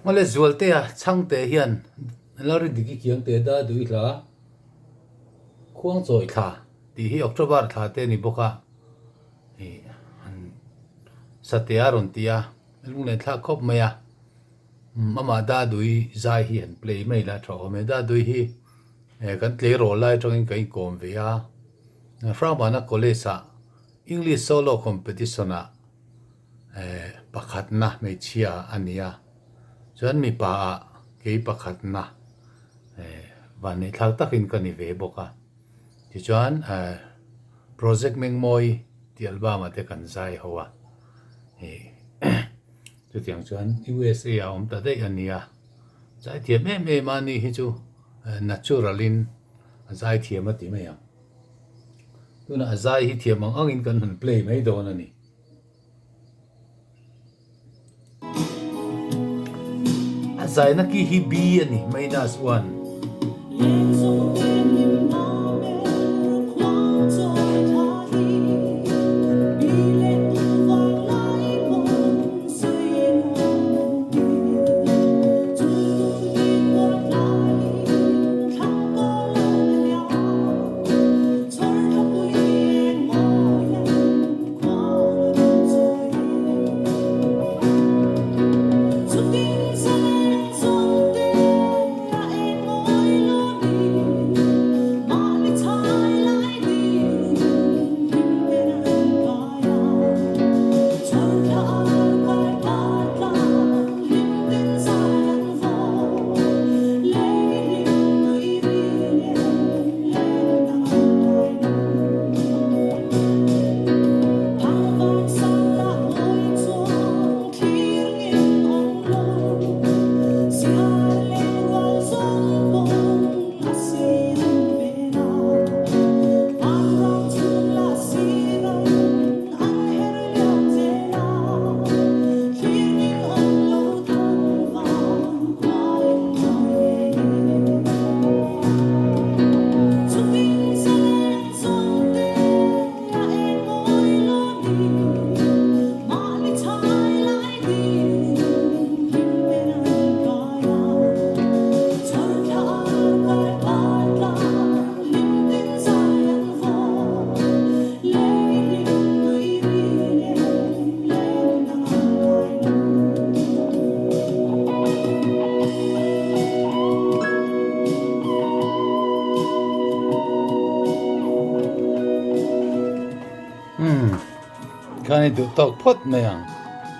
Mawle Zualtea Chhangte hian Lalrindiki Kiangte da dui hla Khuangchawi thla tih hi October thla te a ni bawk a, ih an Satea a rawn ti a, lunglen thlak khawp mai a, amah Dadui zai hi han play mai ila a tha awm e, Dadui hi kan tleirawl lai atangin kan inkawm ve a, Hrangvana College ah English Solo Competition ah pakhatna hmeichhia a ni a, chuan mipa ah kei pakhatna vanneihthlak takin ka ni ve bawk a, tichuan Project Mengmawi tih album ah te kan zai ho a, chutiang chuan USA ah awm ta daih a ni a, zaithiam em em a ni hi chu natural in a zaithiam a ti mai ang. Tunah a zai hi thiam ang angin kan han play mai dawn a ni. A zaina ki hi B a ni, minus 1. Umm, khan i duh tawk phawt mai ang.